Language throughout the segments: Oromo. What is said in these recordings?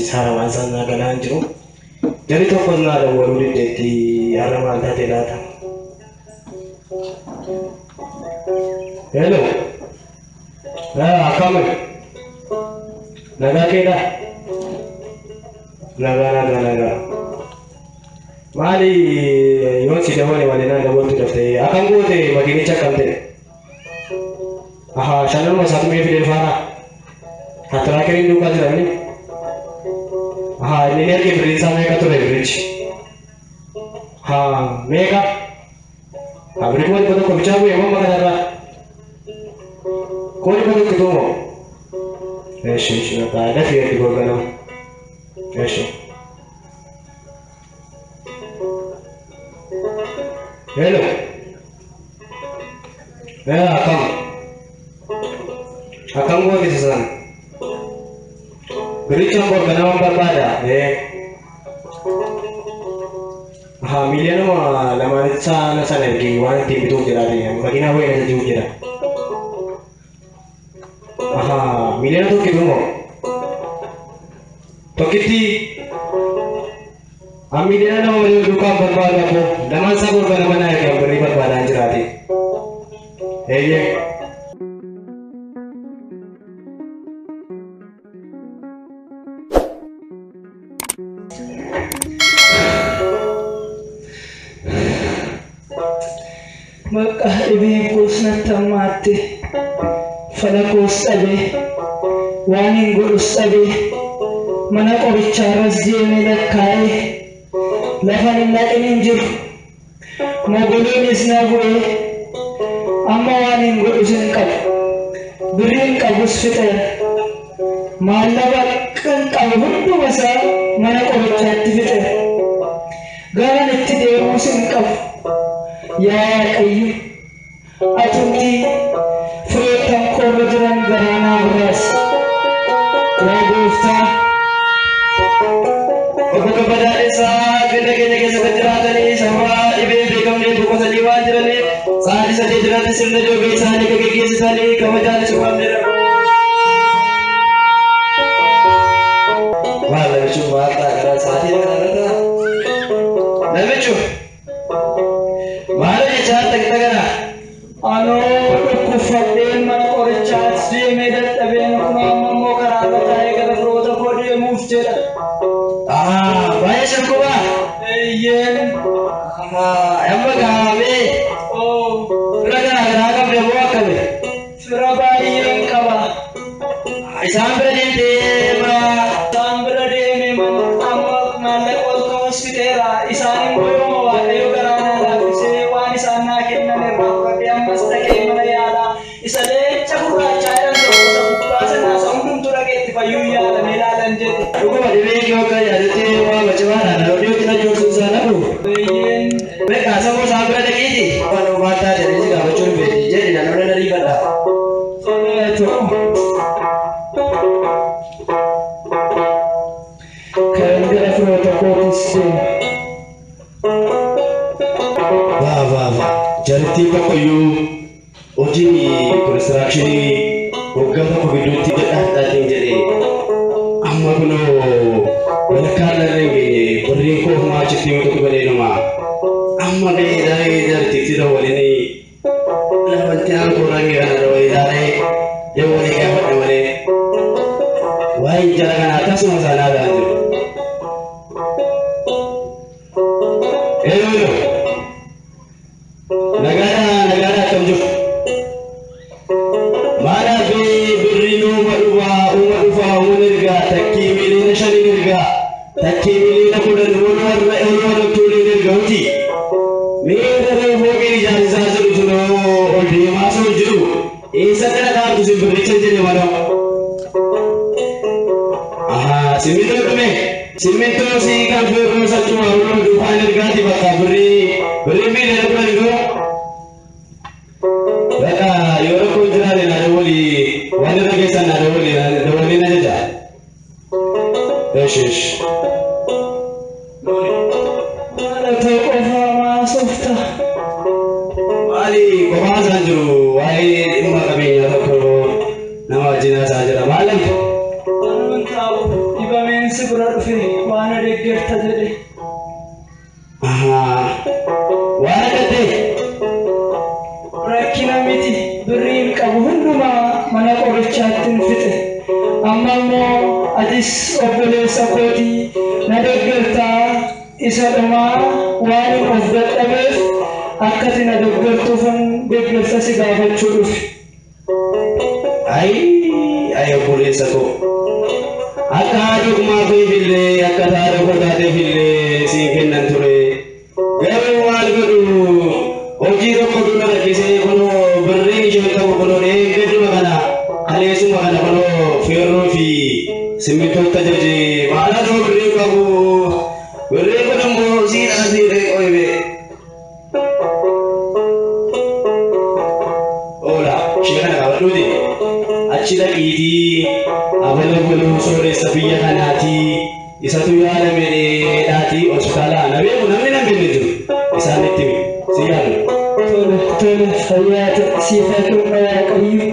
agarsiisaa waan isaan naa galaa hin jiru. Jarri tokkos naa dawwaluu diddeetti har'a maal taate laata? Hello. Akkami? Nagaa keedhaa? Nagaa nagaa nagaa. Maali yoon si dawwale malee naan dawwaltu daftee akkam goote makiinicha akkam ta'e? Ahaa shananuma isaatu mee fidee faana? Tiraakeeriin duukaa jira inni? Ahaa inni ni erge birriin isaa meeqa ture birrichi? Haa meeqa? Haa birrii 100,000 bichaa bu'e moo kanarraa? 100,000 tumoo? Eshi eshi bakka dafii ergi gorganama. Eshi. Hello. Akkam? Akkam goote sana? Birrichaan gorganaman barbaada. Ahaa miiliyoonuma lamaan sana sana ergi waan ittiin bituuf jedhaati. Makiinaa wayii ajajuuf jedha. Ahaa miiliyoona tokkitu moo? Tokkitti miiliyoona 2 malee duukaan barbaadu abboo lamaan isaa gorganama naa ergaan birrii barbaadaan jiraate. Eeyyee. Bakka dhibeen koos natti hammaatte fala koos dhabee waan hin godhus dhabee mana qorichaarras deemee lakkaa'ee lafa hin dhaqin hin jiru mogoloonis na bu'ee amma waan hin godhus hin qabu birrii hin qabus fixeera maallaqa hin qabu hunduma isaa mana qorichaatti fixeera garan itti deemuus hin qabu. Yaa Waaqayyo atumti firoottan koorra jiran garaa naa biraas yaa gooftaa. Obbo Kabbadaa Dheessaa ganda keenya keessa kan jiraatanii sababa dhibee beekamnee boqotanii waan jiraniif sa'aatii 8 irratti sirna joogee isaanii kan geggeessisanii kabajaan isin waamneera. Maal namichi maal ta'a gara sa'aatii kana irratti? Namichi maal hojjechaa jirta kana? Anoo dhukkubfadheen mana qorichaatti deemee dadhabeen kun amma immoo karaa irra taa'ee gara firoota koo deemuuf jedha. Baay'ee shakkuma. Eeyyeen. Amma gahamee. Fira garaa garaa qabda moo akkami? Fira baay'een qaba. Isaan bira deemtee Isaan bira deemee amma maallaqa ol ka'us fixeera. Isaan immoo yooma Waaqayyo garaa naa laaffisee waan isaan naa kennan irraa fudhadhee ammas dhaqee mana yaalaa isa leenca gurraachaa jedhan tokko isa gubbaa sanaa isa hundumtuu dhaqee itti fayyuu yaalamee ilaalan jedhe. Dhuguma dhibee kee akka yaadattee waa macimaadha. Naannoo dhiyootti na joorsuun isaa nafu. Eeyyeen. Beekaa sammuu isaan bira dhaqiiti. Waan maal taate si gaafachuu hin beekti jedhi naannoo na riifadha. Kan gara firoota kootis deema. Waa waa waa jarittiin tokkoyyuu hojii konistiraakshinii waggaa tokko gidduutti jedhaa jedhee amma kunoo walakkaa irra hin geenye birriin koo homaa achitti yoo tokko gadheenuma amma gahee ilaalee jarittiitti waliin lafanti aan koo rangee kana walii ilaalee yoo walii gaafadhe malee waa'ee jara kanaa tasuma isaanii haasa'aa jiru. Hello hello. Nagaadha nagaadha akkam jiru? Maadhaa fi birriin uuma dhufaa uuma dhufaa uuma ergaa takkii miiliyoona 5 ergaa takkii miiliyoona 10 warra warra doktoriin ergaa miti. Mee daree fooqeen ijaarsaa jiru sunoo ol deemaa sun jiru eessa kana dhaabdu sin birricha jedhe maloo. Ahaa simmintoo dhume simmintoo si kan feerroo sachuma uluma dhufaan ergaati bakka birrii birrii miiliyoona 10 iddoo. Bakka yoo rakkoon jiraate naa dawwalii waan irra geessan naa dawwalii dawwalii na jaja. Eesh eesh. Haadha ta'e qofaa maasofta. Maali qofaa isaan jiru waa'ee dhimma qabeenyaa tokko nama wajjin haasaa jira. Maal Anuun taa'u dhibameen si bira dhufe waan deeggarta jedhe. Waan argattee? Rakkina miti birriin qabu hundumaa mana qorichaatti hin fixe. Amma immoo atis obboleessa kootii na deeggartaa isa dhumaa waan hin of dadhabeef akka ati na deeggartuufan deeggarsa si gaafachuu dhufe. Ayi obboleessa koo. Akka haadha ogummaa keefillee akka haadha koo taateefillee siin kennan ture. Garuu maal godhu hojii tokko dura rakkisee kunoo birriin isheen qabu kunoo eeggatuma kana kaleessuma kana kunoo feerroo fi simmintootti ajaje maalatu birrii qabu birriin kun immoo siidhaa siidhee qoybe. Oola ishee kana qabadhuuti achi dhaqiitii abala buluu sooressa biyya kanaatii isatu yaalame dheedhaatii hospitaala na beeku namni nan kenne jiru isaan itti himi si yaalu. Tole tole fayyaa ta'e siif haa kennu Waaqayyo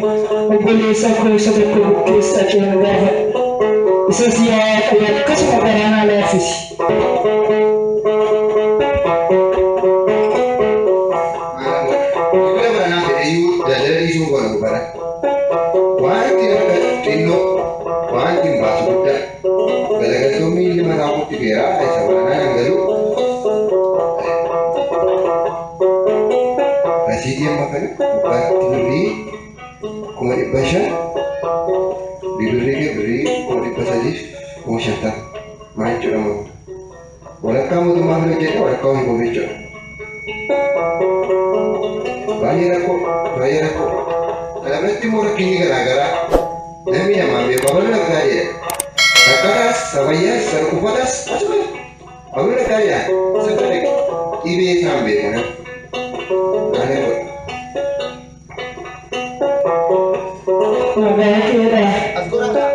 obboleessa koo isa tokko bukkees dhaqeen gaafadha. Isas yaa Waaqayyo akkasuma garaa naa laaffisi. Gibira baranaa fedhayyuu daldala dhiisuun kun bara. Waan ittiin argatu xinnoo, waan ittiin baasu guddaa. Galagaltoon miilli mataa kootti feeraa isa baranaa nan galu. Rasiidii amma kana gubbaatti birrii 500,000 birrii kee birrii 350,000 maal jechuudha moo? Walakkaa mootummaa fi hojjedha walakkaa ofii koo jechuudha. Baay'ee rakkoo baay'ee rakkoo. Kana biratti immoo rakkinni garaa garaa namni namaan beeku abaluu naggaadheedha. Rakkataas sabayyaas sarkufatas asuma abaluu naggaadheedha. Isa bira dhaqe dhibee isaan beeku nama. Maal godha? Nagaa keedha. As godhaa.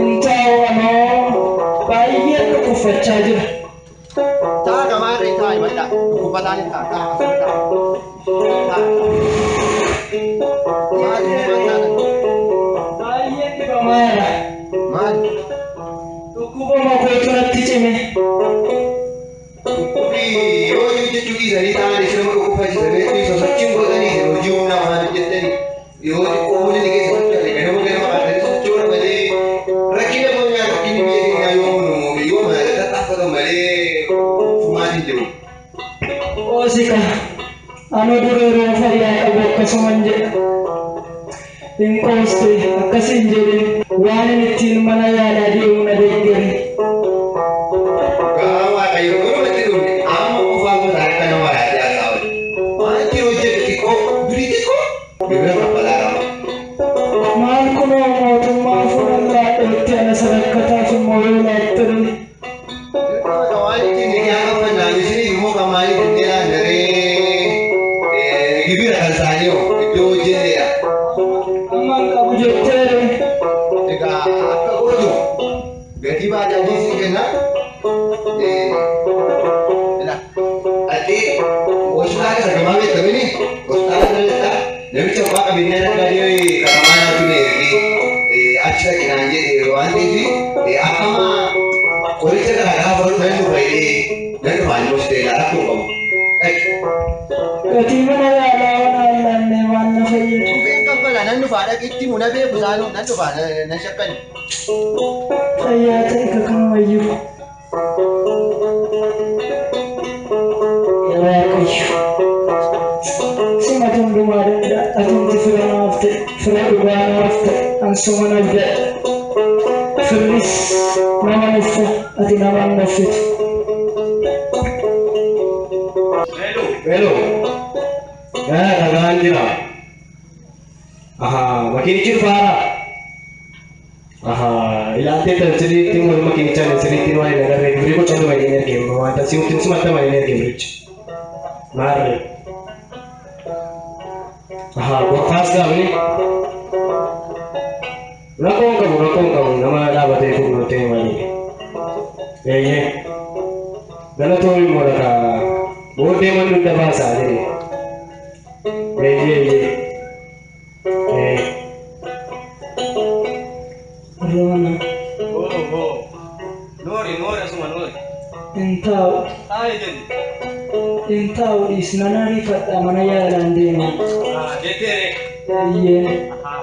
Intaa'u anoo baay'ee dhukkubfachaa jira. Taa gamaarree taa'i bal'aa dhukkubataan hin ta'a taa asirra taa. Taa. Maali maal taata? Baay'ee dhibamaadha. Maali? Dhukkuba makootu natti cime. Dhukkubni yoo hojii hojjechuu dhiisanii ta'an isin nama dhukkubfachiisanii sosochiin godhanii isin hojii humnaa waan hojjettanii yoo xiqqoo humni keessa socho'ate ganama ganama kaatanii socho'uudha malee rakkina boonyaa rakkinni biyya keenyaa yoo nu yoo tattaafatan malee furmaati hin jiru. Oosika anoo dura yeroo fayyaa qabu akkasuman jedha. Hin qooste akkas hin jedhin waan inni ittiin mana yaalaa deemu na deeggare. Gahaa Waaqayyo garumatti dhufne amma qofaa gosa harka nama yaadee haasa'aa waan ittiin hojjetu xiqqoo durii xiqqoo gibira kaffalaa qaba. Maal kunoo mootummaa fuudhan laadheetti ana sadakkataaf immoo yoo laattire. Waan ittiin liqaa kaffalnaan isinii immoo kan maaliif jennee laandaree gibira kan isaanii hoo iddoo hojjenneedha. Amma hin qabu jetteere. Egaa akka gootu gatii baajaajii isin kenna. Dhaqee hospitaala isa gamaa beekamini hospitaala sana dhaqaa namicha abbaa qabeenyaa naggaadee katamaa naatu na ergee achi dhaqe naan jedhe waan ta'eef akkama qoricha garaa garaa fudhatu nan dhufa jedhee nan dhufa inni hospitaala rakkoo qabu. Dhaqe. Gatii mana yaalaa waan allaannee waan na fayyadu. Dhufeen kaffala nan dhufaa dhaqitti muna beeku isaanuu nan dhufaa nan shakkani. Fayyaa ta'e kakanumayyuu. Yaa Waaqayyo. Simatu hundumaa danda'a. Atumti fira naaf ta'e, fira dhugaa naaf ta'e, ansuma naaf jedha. Firris nama nuffa, ati nama hin nuffitu. Hello. Yaa dhagaan jira. Ahaa makiinichi dhufaara. Ahaa ilaaltee tan sirriitti morma makiinichaan sirriitti waan hin agarree birrii qocatu malee hin ergee waan tan si'utti sumatta malee hin ergee birichi. Maarree. Ahaa gorfaas gaafni. Rakkoon qabu rakkoon qabu nama dhaabatee fuudhee malee. Eeyyee. Galatoomi immoo dhagaa booddee manni hunda baasaa jedhe. Eeyyee eeyyee. Ee. Roona. Oo. taa'u. Taa'i jenni. Hin taa'u dhiis nan ariifadha mana yaalaan deema. Jetteere. Eeyyeen.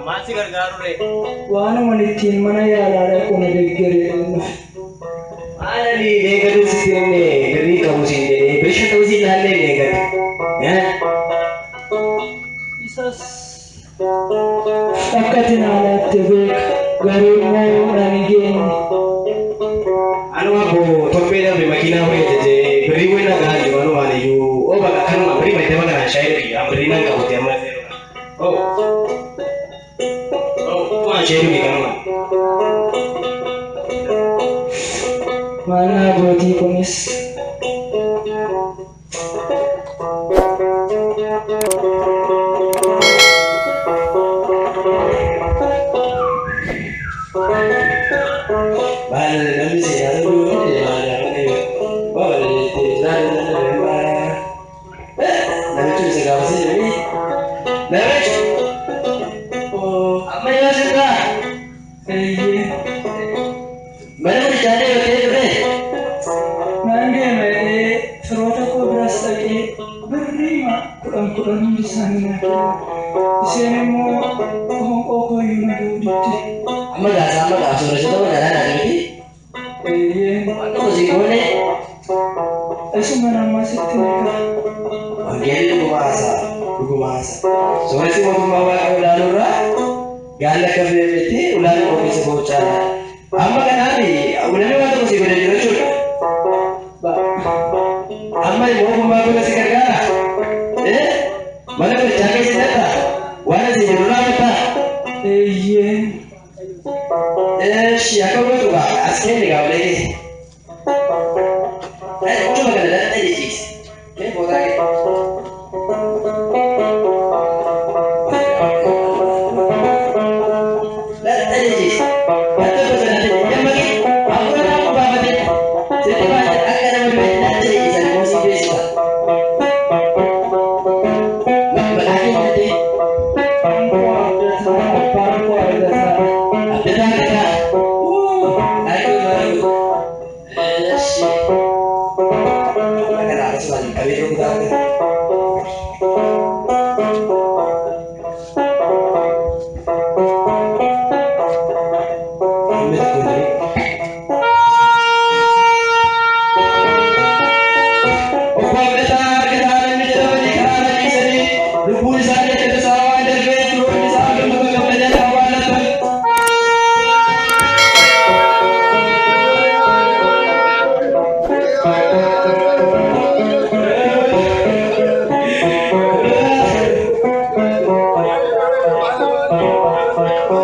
Maal si gargaaru ree? Waanuma ittiin mana yaalaa dhaqu na deeggaree dhufe. Maalani deeggaruu sitti himne birrii qabu siin jedhee birrii ta'uu siin laallee deeggarra. Isas akka ati naa laatte beeka garuu immoo naan hin geenye. Anuma boo torbee darbe makiinaa wayii ajajee birrii wayii na gahaa jiru anumaan iyyuu oo bakka kanuma birrii maddama kanaan shaayii dhugi an birrii nan qabutti amma seerudha. Oo oo waan shaayii dhugi kanuma. Maal naa gootii kunis? Maal namni seenaa ta'uu yoo ta'e maal namni waa bareeddee namichi isa gaafasee jedhanii namichi amma yoo sirraa Eeyyee. mana bilchaatee yoo ta'e ture. Naan deema jedhee firoota koo biras dhaqee birrii kudhan kudhan hundi isaanii naa kennan. Isheen immoo qoonqoo koo iyyuu na duuditti. Amma gaafa amma gaafa sooressa ta'uu magaalaa naa miti. Eeyyee. Waan tokko si goone Isuma nama sitti erga. Wangeelli dhuguma haasa'a dhuguma haasa'a. Sooressi mootummaa waaqa ilaaluurraa gaalli akka fe'ametti ulaan ofiisa gochaadha. Amma kanaaf namni waan tokko si godhe jiru jechuudha. Amma mootummaa kun si gargaara. Mana qorichaa keessa jirta. Waan asii jiru raawwatta. Eeyyee. Eeshi akka gootu gaa as kenni gaa ulee keessa. Cuma kana dadhabee jechiisa. Kee boodaa kee. Dadhabee jechiisa. Dadhabee gosa dadhabee dammaqee hafuura naaf baafatee sitti baate akka nama du'e dadhabee jechiisa immoo si beeksisa. Maqaa kee jettee Abbaan koo Abdataa abbaan koo Abdataa. Abdataa Abdataa. Naannoo Eeshi. Kana asumaan qabee rukutaa. Amma kun jiru. Obbo Abdataa Argataa namni jedhamanii karaa dhiisanii lubbuun isaanii akka tasaa waan darbeef firoonni isaa gammachuu gammadanii awwaallatan.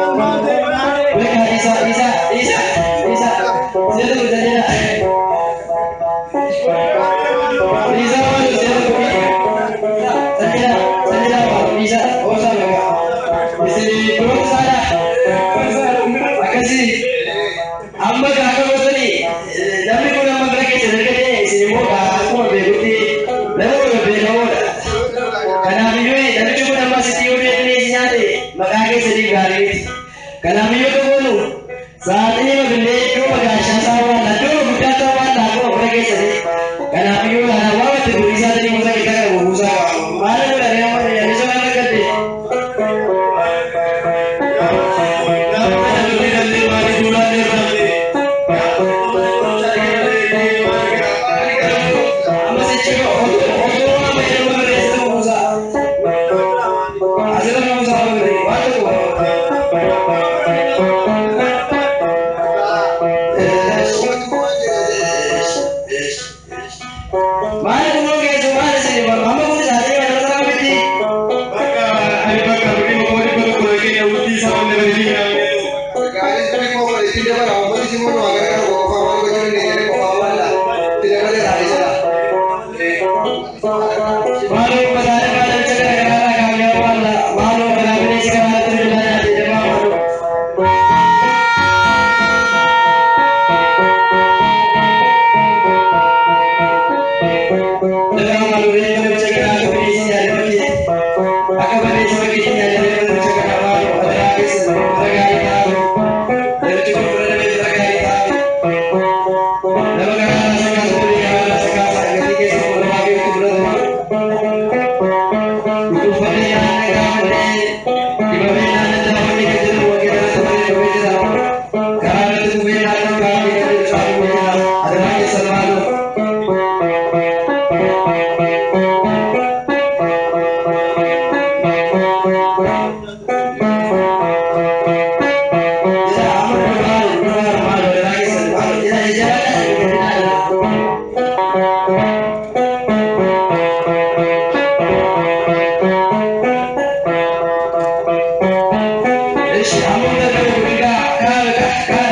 Mereka Isa, Isa, Isa, Isa. Siapa tuh jadi? Isa mana? Siapa tuh? Sanjira, Sanjira apa? Isa, oh sama enggak? Di perut saya. Makasih. Amma kakak gosani. Namni kun amma bira keessa dargate isin immoo aku beekutti nama kun beekamoodha. Kanaafiyyuu namichi kun amma asitti yoo deemnee si nyaate maqaa keessanii gaarii miti. Kanaafiyyuu tokkoonu saaxinii mabillee iddoo magaashaa isaa waan iddoo guddaa isaa waan akkuma bira keessanii. Kanaafiyyuu kana waan itti durii saaxinii gosa keessaa kana buusaa qaba. Maal godhanii amma yaadni sana argatte? Amma sichi otoo amma jedhamu barreessitu buusaa. Asirra buusaa waan tokko. Dhukkubfatee naan gaafadhee dhibamee naan daawwanne kan jedhu wangeela irratti barreeffamee jira. Karaa irratti dhufee naan gaafadhee kan jedhu caafamee jira. Adaraa keessan maaloo. Jira amma maaloo maaloo maaloo adaraa keessan maaloo jira jira. Ishi amma darbe kaa kaa kaa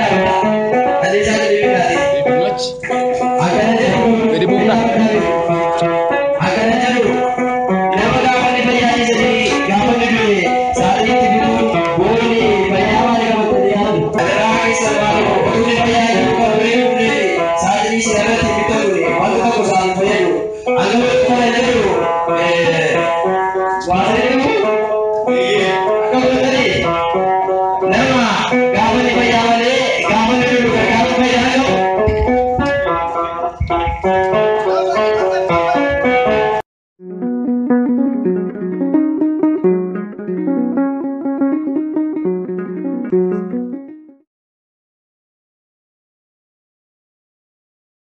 adeemsa deebiidhaati. Akkana jedhu Gadi buufna. Akkana jedhu nama gaafa inni fayyaa dhiisanii gaafa inni du'e sa'aatiitti bituu boonni fayyaa maalii qabatanii yaadu. Adaraa keessa maaloo utuu inni fayyaa jiru kan horii humne sa'aatii isa irratti bitamu wanta tokko isaan fayyadu. Akka kana jedhu